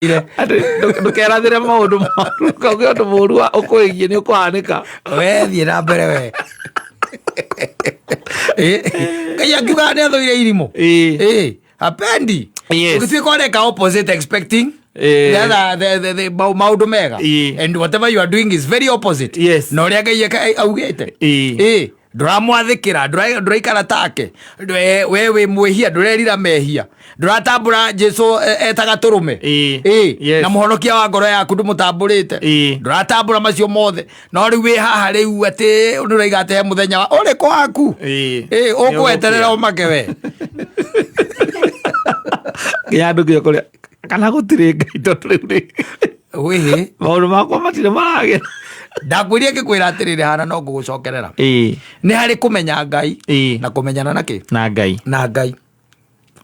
Atĩ ndũkerathĩre maũndũ moru, kauge ũndũ mũru ũkwĩgiĩ nĩ ũkũhanĩka. We thiĩ na mbere we. Ngai akiugaga nĩ athũire irimũ. Hapendi. Ũgĩtuĩka ũreka opposite, expecting the other, the maũndũ mega. And whatever you are doing is very opposite na ũrĩa Ngai augĩte. Ndũramwathĩkĩra, ndũraikara take. We wĩ mwĩhia, ndũrerira mehia, ndũratambũra Jesu etaga tũrũme. Na mũhonokia wa ngoro yaku ndũmũtambũrĩte. Ndũratambũra macio mothe, no rĩu wĩ haha rĩu atĩ nĩ ũraiga atĩ he mũthenya ũrĩkũ waku. Ũkweterera ũmake we. Nginya andũ nginya kũrĩa kana gũtirĩ Ngai, tondũ rĩu rĩ Wĩhĩ. Maũndũ makwa matirĩ maragĩra. Ndakwĩria ngĩkwĩra atĩrĩrĩ, hana no ngũgũcokerera. Nĩ harĩ kũmenya Ngai na kũmenyana na kĩ? Na Ngai. Na Ngai.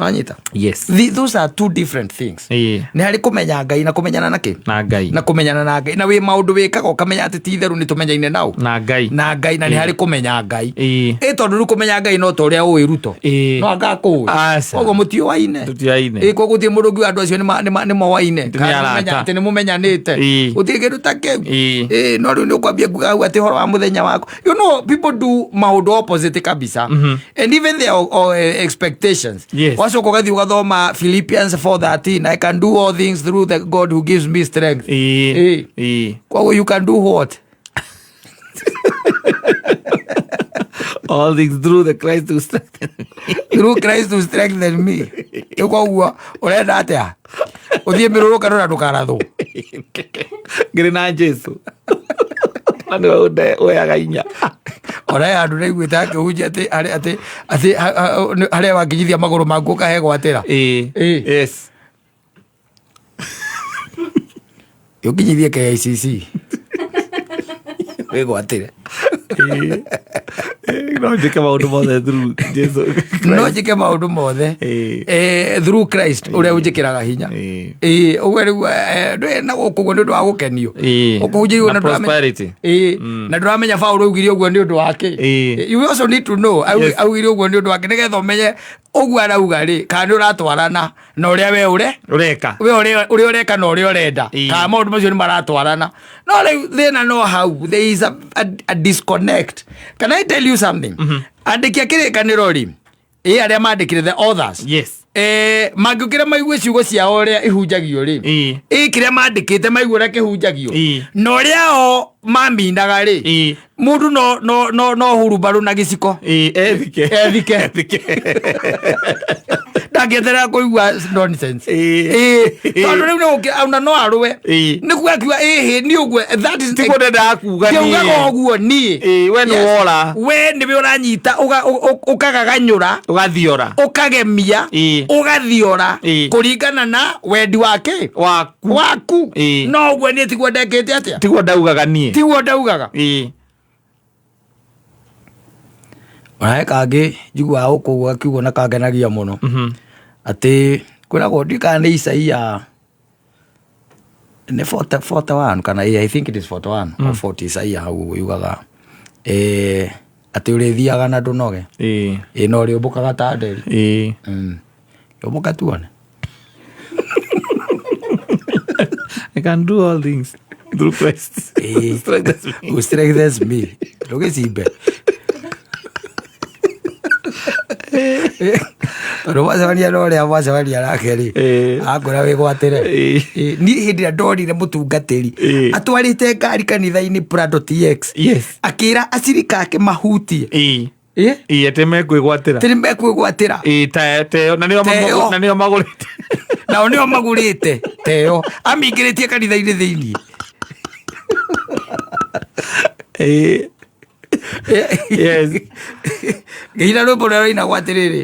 Wanyita? Yes. Those are two different things. Nĩ harĩ kũmenya Ngai na kũmenyana na kĩ? Na Ngai. Na kũmenyana na Ngai, na wĩ maũndũ wĩkaga ũkamenya atĩ ti itherũ nĩ tũmenyaine nao. Na Ngai. Na Ngai, na nĩ harĩ kũmenya Ngai. Ĩ tondũ rĩu kũmenya Ngai no ta ũrĩa ũĩ Ruto. No anga akũĩ. Aca. Koguo mũtiũaine. Tũtiũaine. Koguo gũtirĩ mũndũ ũngiuga andũ acio nĩ moaine. Nĩ Kana arata. atĩ nĩ mũmenyanĩte. Gũtirĩ kĩndũ ta kĩu. No rĩu nĩ ũkwambia kuga hau atĩ ũhoro wa mũthenya waku. You know, people do maũndũ opposite kabisa. And even their expectations. Wacoka ũgathiĩ ũgathoma Philippians 4:13, "I can do all things through the God who gives me strength." Koguo you can do what? All things through the Christ who strengthens me. Through Christ who strengthens me. Rĩu koguo ũrenda atĩa? Ũthiĩ mĩrũrũngano na ndũkarathwo? Ngĩrĩ na Jesu na nĩwe ũheaga inya. Ona he handũ ndaiguĩte akĩhunjia atĩ atĩ harĩa wakinyithia magũrũ maku ũkahegwatĩra. Ũkinyithie KICC wĩgwatĩre. No njĩke maũndũ mothe through Jesu. No njĩke maũndũ mothe through Christ ũrĩa ũnjĩkĩraga hinya. Ĩĩ, ũguo rĩu ndũĩ na gũkũ ũguo nĩ ũndũ wa gũkenio. Ũkũhunjĩrio Na na ndũramenya- prosperity. Na ndũramenya Paũlũ augire ũguo nĩ ũndũ wa kĩ. You also need to know augire ũguo nĩ ũndũ wa kĩ, nĩgetha ũmenye ũguo arauga rĩ, kana nĩ ũratwarana na ũrĩa we ũre Ũreka. We ũrĩa ũreka na ũrĩa ũrenda. Kana maũndũ macio nĩ maratwarana. No rĩu thĩna no hau, there is a disconnect. Can I tell you something? Andĩki a Kĩrĩkanĩro rĩ, arĩa mandĩkire, the authors, mangĩũkĩra maigue ciugo ciao ũrĩa ihunjagio rĩ, kĩrĩa mandĩkĩte maigue ũrĩa kĩhunjagio na ũrĩa o maminaga rĩ, mũndũ no hurumbarũ na gĩciko. Ethike. Ethike. Ethike. Ndangĩeterera kũigua nonsense. Tondũ rĩu nĩ gũkĩ- ona no arũe. Nĩguo akiuga ĩhĩ nĩ ũguo, that is Tiguo ndendaga kuga niĩ. Ndiaugaga ũguo niĩ. We nĩ Yes. wora. We nĩwe ũranyita ũkagaganyũra, Ũgathiora. Ũkagemia, ũgathiora kũringana na wendi wake. Waku. Waku. No ũguo niĩ tiguo ndekĩte atĩa? Tiguo ndaugaga niĩ. Tiguo ndaugaga. Ona he kangĩ njiguaga gũkũ ũguo gakiugwo na kangenagia mũno, atĩ kwĩragwo, ndiũĩ kana nĩ Isaia nĩ 40, 41 kana, I think it is 41 or 40, Isaia hau ũguo yugaga atĩ ũrĩthiaga na ndũnoge. Ĩ na ũrĩũmbũkaga ta nderi. Ũmbũka tuone. I can do all things through Christ who strengthens me. Who strengthens me. Ndũgĩcimbe tondũ mwacemania na ũrĩa mwacemania nake rĩ, akwĩra wĩgwatĩre. Niĩ hĩndĩ ĩrĩa ndonire mũtungatĩri atwarĩte ngari kanitha-inĩ, Prado TX, akĩra acirika ake mahutie. Ĩĩ, atĩ mekwĩgwatĩra. Atĩ nĩ mekwĩgwatĩra. Ĩĩ, teyo na nĩo Teyo. na nĩo magũrĩte. Nao nĩo magũrĩte teyo, amĩingĩrĩtie kanitha-inĩ thĩiniĩ. Ngĩina rwĩmbo rũrĩa rũinagwo atĩrĩrĩ,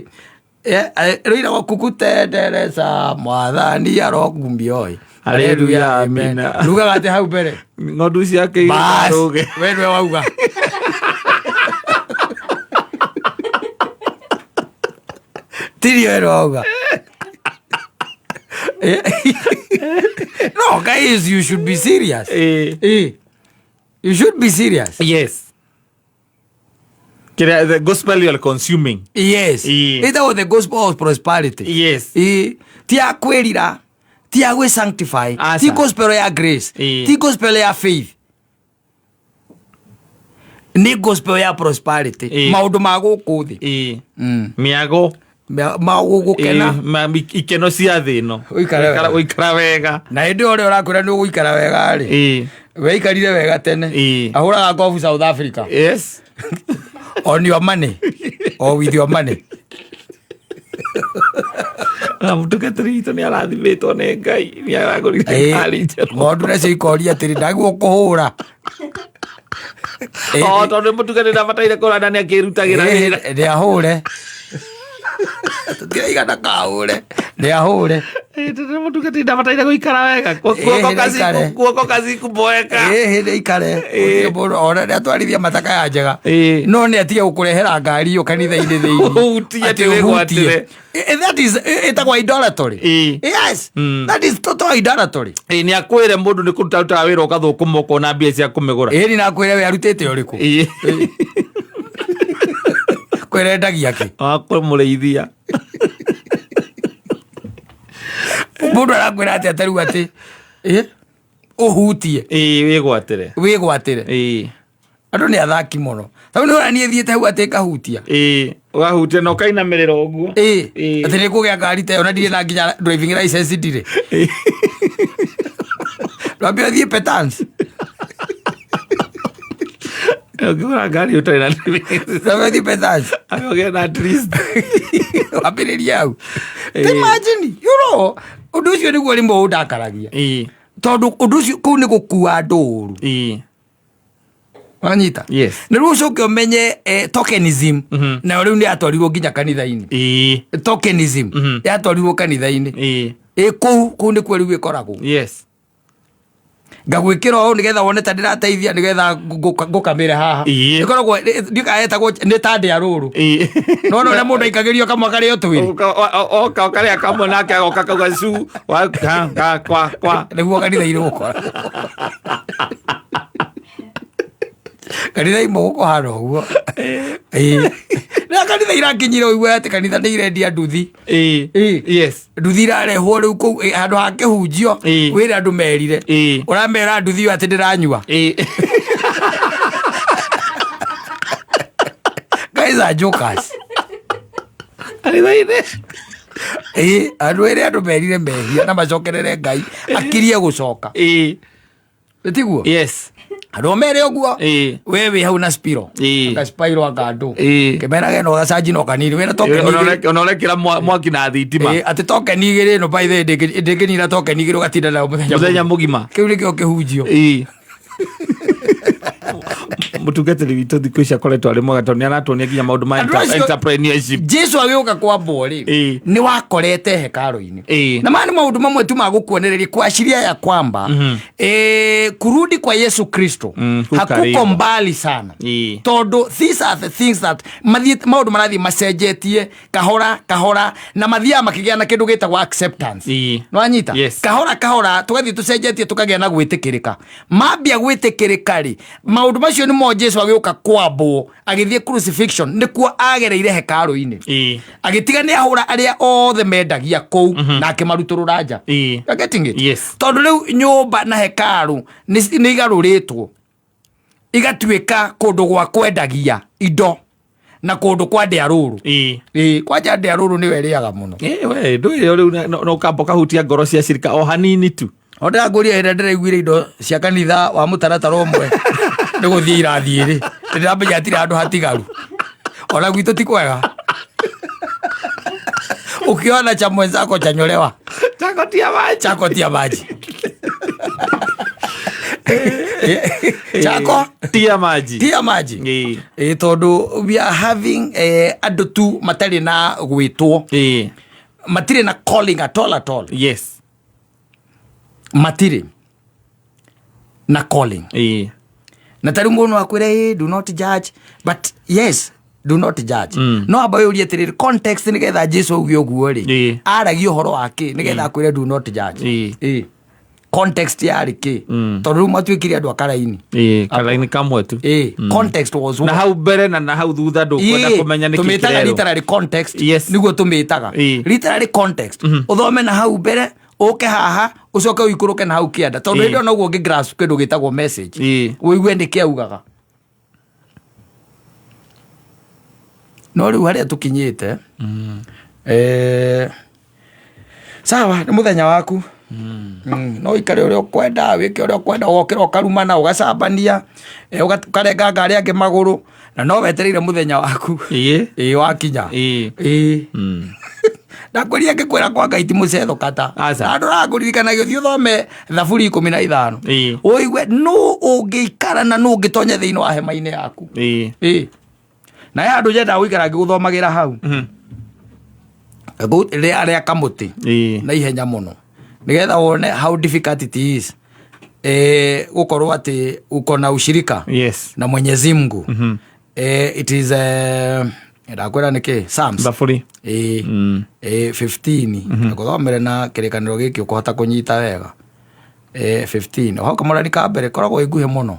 rũinagwo kukutendereza mwathani arokumio ĩ. Haleluya, amina. Rugaga atĩ hau mbere? Ng'ondu ciake Bas, irũge. we nĩwe wauga. Tirio we nĩwe wauga. No, guys, you should be serious. You should be serious. Yes. Kĩrĩa the gospel you are consuming. Yes. Ĩtagwo the gospel of prosperity. Ti ya kwĩrira. Ti Ti ya gwĩ sanctify. Aca. Ti gospel ya grace. Ti gospel ya faith, nĩ gospel ya prosperity. Maũndũ ma gũkũ thĩ. Mĩago. Ma gũkena. Ikeno cia thĩ ĩno. Ũikare wega. Ũikara wega. Na hĩndĩ ĩyo ũrĩa ũrakwĩra nĩ ũgũikara wega rĩ, weikarire wega tene. Ahũraga ngobu South Africa. On your money or with your money. Na mũtungatĩri witũ nĩ arathimĩtwo nĩ Ngai, nĩ aragũrire ngari njerũ. Ng'ondu nacio ikoria atĩrĩ, ndaguo kũhũra. O tondũ mũtungatĩri ndabataire kũrana, nĩ akĩrutagĩra wĩra. Nĩ ahũre, tũtiraigana kahũre, nĩ ahũre. Tondũ mũtungatĩri ndabataire gũikara wega. Guoko Nĩ aikare. Guoko kazi kuboeka. Ĩhĩ, nĩ ikare. Gũtirĩ mũndũ ona nĩ atwarithia mataka ya njega. No nĩ atige gũkũrehera ngari ĩyo kanitha-inĩ thĩinĩ. Ũhutie. Atĩ Atĩ ũhutie. wĩgwatĩre. That is ĩtagwo idolatry. Yes. That is total idolatry. Nĩ akwĩre mũndũ nĩ kũruta rutaga wĩra ũgathũkũma ũkona mbia cia kũmĩgũra. Ĩni nakwĩre we arutĩte ũrĩkũ? Kwĩrendagia kĩ? Wakũmũrĩithia. Mũndũ arakwĩra atĩ atarĩu atĩ ũhutie. Wĩgwatĩre. Wĩgwatĩre. Andũ nĩ athaki mũno, tondũ nĩ ũrona niĩ thiĩte hau atĩ ngahutia. Ũgahutia na ũkainamĩrĩra ũguo. Atĩ nĩ kũgĩa ngari ta ĩyo na ndirĩ na nginya driving license ndirĩ. Rwambia ũthiĩ petans. Ũngĩgũra ngari ũtarĩ na Rwambia ũthiĩ petans. Ũgĩe na at least. Wambĩrĩrie hau. Imagine, ũndũ ũcio nĩguo rĩmwe ũndakaragia, tondũ ũndũ ũcio kũu nĩ gũkua andũ ũru. Wanyita? Yes. Nĩ rĩu ũcoke ũmenye tokenism nayo rĩu nĩ yatwarirwo nginya kanitha-inĩ. Tokenism yatwarirwo kanitha-inĩ. Ĩ kũu nĩkuo rĩu ĩkoragwo. Ngagwĩkĩra ũũ nĩgetha wone ta ndĩrateithia, nĩgetha ngũkamĩre haha. Ĩkoragwo ndikaetagwo nĩ ta ndĩa rũrũ. No no ũrĩa mũndũ aikagĩrio kamwe karĩo twĩrĩ. Oka karĩa kamwe nake agoka kauga cu wa ka ka kwa kwa. Nĩguo kanitha-inĩ gũkora. Kanitha imwe gũkũhana ũguo. Ĩĩ. Na kanitha irakinyire ũigue atĩ kanitha nĩ irendia nduthi. Nduthi irarehwo rĩu kũu handũ ha kĩhunjio. Wĩre andũ merire. Ũramera nduthi ĩyo atĩ ndĩranyua. Guys are jokers. Kanitha-inĩ. Ĩĩ, andũ ĩrĩ andũ merire mehia na macokerere Ngai akirie gũcoka. Tiguo? Yes. Andũ mere ũguo. We wĩ hau na spiro. Anga spiro anga andũ. Kĩmerage no gacanji no kanini wĩna token igĩrĩ. Ona ũrekĩra mwaki na thitima. Atĩ token igĩrĩ ĩno, by the way, ndĩngĩnina token igĩrĩ ũgatinda nayo mũthenya mũthenya mũgima. Kĩu nĩkĩo kĩhunjio. Mũtungatĩri witũ thikũ ici akoretwo arĩ mwega tondũ nĩ aratuonia nginya maũndũ ma Andũ acio- entrepreneurship. Jesu agĩũka kwambwo rĩ, nĩ wakorete hekarũ-inĩ. Na maya nĩ maũndũ mamwe tu ma gũkuonereria kuashiria ya kwamba kurudi kwa Yesu Kristo ku hakuko karibu. mbali sana, tondũ these are the things that maũndũ marathiĩ macenjetie kahora kahora na mathiaga makĩgĩa na kĩndũ gĩtagwo acceptance. Nĩwanyita? Yes. Kahora kahora tũgathiĩ tũcenjetie tũkagĩa na gwĩtĩkĩrĩka. Mambia gwĩtĩkĩrĩka rĩ, maũndũ macio nĩmo Jesu agĩũka kwambwo agĩthiĩ crucifixion nĩkuo agereire hekarũ-inĩ. Agĩtiga nĩ ahũra arĩa othe mendagia kũu na akĩmarutũrũra nja. You're getting it? Yes. Tondũ rĩu nyũmba na hekarũ nĩ igarũrĩtwo igatuĩka kũndũ gwa kwendagia indo na kũndũ kwa ndĩa rũrũ. Ĩĩ, kwanja ndĩa rũrũ nĩwe ĩrĩaga mũno. We ndũĩ ĩyo rĩu no ũkamba ũkahutia ngoro cia cirika o hanini tu. O ndĩrakũria, hĩndĩ ĩrĩa ndĩraiguire indo cia kanitha wa mũtaratara ũmwe nĩ gũthiĩ irathiĩ rĩ, ndĩramenya hatirĩ handũ hatigaru. Ona gwitũ ti kwega. Ukiona cha mwenzako chanyolewa, chako tia maji. Chako tia maji, chako tia maji. Tia maji. Ĩ tondũ we are having andũ tu matarĩ na gwĩtwo, matirĩ na calling at all at all. Matirĩ na calling. Na tarĩu mũndũ akwĩre, "Hey, do not judge," but yes, do not judge. No amba wĩũrie atĩrĩrĩ, context, nĩgetha Jesu auge ũguo rĩ, aragia ũhoro wa kĩ nĩgetha akwĩre do not judge? Context yarĩ kĩ? Tondũ rĩu matuĩkire andũ a karaini. Karaini kamwe tu. Context was na what? Hau mbere na hau thutha ndũkwenda kũmenya nĩkĩ Tũmĩtaga kĩrerwo. literary context. Nĩguo tũmĩtaga literary context, ũthome na hau mbere. Ũke haha, ũcoke ũikũrũke na hau kĩanda, tondũ hĩndĩ ĩyo noguo ũngĩ grasp kĩndũ gĩtagwo message, ũigue nĩkĩ augaga. No rĩu harĩa tũkinyĩte, sawa, nĩ mũthenya waku. No ũikare ũrĩa ũkwenda, wĩke ũrĩa ũkwenda, ũgokĩra ũkarumana, ũgacambania, ũkarenganga arĩa angĩ magũrũ, na no wetereire mũthenya waku. Ĩĩ, wakinya. Ĩĩ. Ndakwĩrire ngĩkwĩra kwa Ngai ti mũcetho kata. Aca. Na ndũrakũririkanagia ũthiĩ ũthome Thaburi 15. Ũigue nũ ũngĩikara na nũ ũngĩtonya thĩinĩ wa hema-inĩ yaku. Ĩĩ. Na he handũ nyendaga gũikara ngĩgũthomagĩra hau. Rĩa kamũtĩ na ihenya mũno, nĩgetha wone how difficult it is gũkorwo atĩ uko na ushirika na Mwenyezi Mungu. It is, ndakwĩra nĩkĩ, Psalms. Thaburi. Ĩĩ. 15. Ngũthomere na kĩrĩkanĩro gĩkĩ ũkũhota kũnyita wega. 15 hau kamũrani ka mbere koragwo ĩ nguhĩ mũno,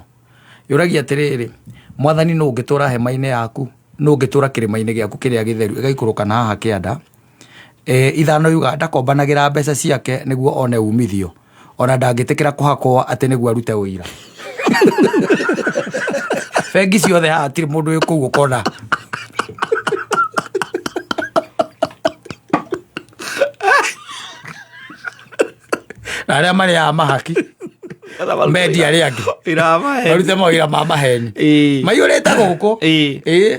yũragia atĩrĩrĩ, Mwathani, nũ ũngĩtũra hema-inĩ yaku? Nũ ũngĩtũra kĩrĩma-inĩ gĩaku kĩrĩa gĩtheru? Ĩgaikũrũka na haha kĩanda. 5 yuga ndakombanagĩra mbeca ciake nĩguo one umithio, ona ndangĩtĩkĩra kũhakwo atĩ nĩguo arute ũira. Bengi ciothe haha hatirĩ mũndũ wĩ kũu ũkona. Na arĩa marĩaga mahaki mendi arĩa angĩ marute mawĩra ma maheni maiyũrĩte gũkũ. Ĩĩ,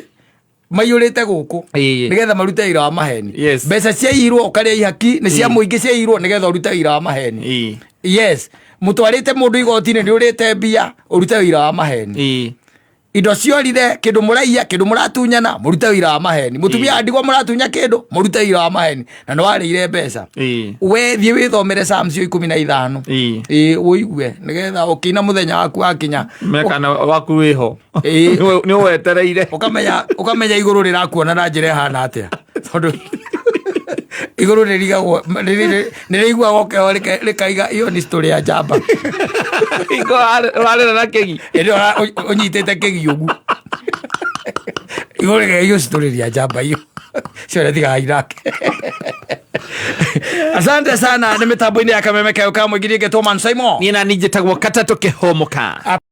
maiyũrĩte gũkũ nĩgetha marute wĩra wa maheni. Mbeca ciaiyirwo ũkarĩa ihaki nĩ cia mũingĩ, ciaiyirwo nĩgetha ũrute wĩra wa maheni. Yes, mũtwarĩte mũndũ igoti-inĩ, nĩ ũrĩte mbia, ũrute wĩra wa maheni. Indo ciorire, kĩndũ mũraiya, kĩndũ mũratunyana, mũrute wĩra wa maheni. Mũtumia wa ndigwa mũratunya kĩndũ, mũrute wĩra wa maheni, na nĩ warĩire mbeca. We thiĩ wĩthomere Psalms cio 15. Ĩĩ, ũigue nĩgetha ũkĩina mũthenya waku wakinya. Mekana waku wĩho. Nĩ wetereire. Ũkamenya igũrũ rĩrakuona na njĩra ĩhana atĩa, tondũ igũrũ rĩrigagwo, nĩ rĩiguaga ũkeho rĩkaiga iyo nĩ story ya njamba. Hingo ũrarĩra na kĩgi. Hĩndĩ ĩyo ũnyitĩte kĩgi ũguo, igũrũ rĩkaiga iyo story ya njamba, iyo ciothe tigai nake. Asante sana. Nĩ mĩtambo-inĩ ya Kameme Kayo ka Mũingĩ, ngetwo Man Simon. Niĩ na niĩ njĩtagwo Katatũ Kĩhũmũka.